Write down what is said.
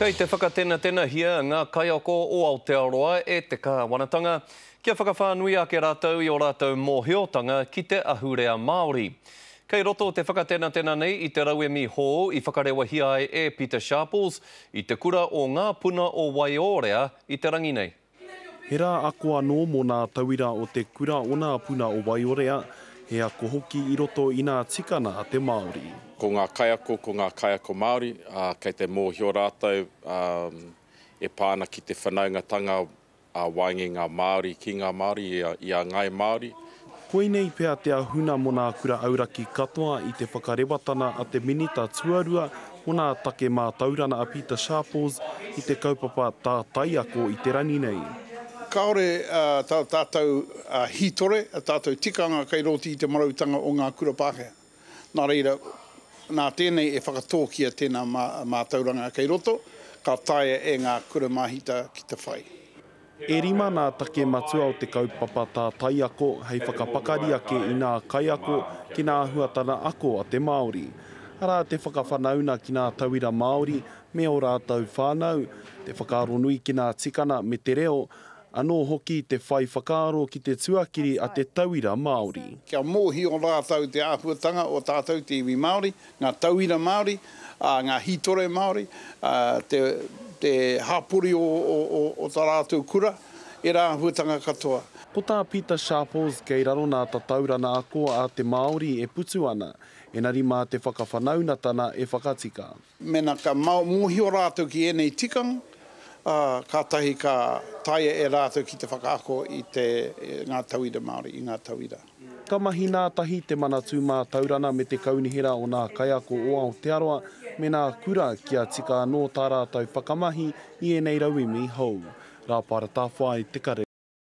Kei te whakatenatenahia ngā kaiako o Aotearoa e te kāwanatanga kia whakawhānui ake rātou i ō rātou mōhiotanga ki te ahurea Māori. Kei roto te whakatenatena nei i te rauemi hou i whakarewahia ai e Pita Sharples i te kura o Ngā Puna o Waiōrea i te rangi nei. He rā ako anō mō nā tauira o te kura o nā puna o Waiorea, he ako hoki i roto i nā tikana a te Māori. Ko ngā kaiako, ko ngā kaiako Māori, ā, kei te mōhio rātou, ā, e pā ana ki te whanaungatanga ā waenga i ngā Māori ki ngā Māori, i a Ngāi Māori. Koinei pea te ahuna mō nā kura auraki katoa i te whakarewatana a te Minita Tuarua mō nā take mātaurana a Pita Sharples i te kaupapa tātai ako i te rangi nei. Kāore tā tātou hītore, ā tātou tikanga kei roti i te marautanga o ngā kura Pākehā. Nā reira, nā tēnei e whakatōkia tēnā mātauranga kei roto, ka taea e ngā kura māhita ki te whai. E rima nā take matua o te kaupapa tātai ako hei whakapakari ake i nā kaiako ki nā āhuatana ako a te Māori. Arā te whakawhanauna ki nā tauira Māori me ō rātou whānau, te whakaaro nui ki nā tikana me te reo, anō hoki te whai whakaaro ki te tuakiri a te tauira Māori. Kia mōhio rātou te āhuatanga o tātou te iwi Māori, ngā tauira Māori, ā, ngā hītore Māori, ā, te, te hapori o, o, o, o tā rātou kura, ērā āhuatanga katoa. Ko tā Pita Sharples kei raro nā tataurana ako a te Māori e putu ana, enari mā te whakawhanaunatana e whakatika. Mēnā ka mōhio rātou ki ēnei tikanga, ā, kātahi ka taea e rātou ki te whakaako i te, ngā tauira Māori, i ngā tauira. Ka mahi ngātahi Te Manatū Mātaurana me te Kaunihera o Nā Kaiako o Aotearoa me nā kura kia tika anō tā rātou whakamahi i ēnei rauemi hou. Rāpara Tāwhai, Te Karere.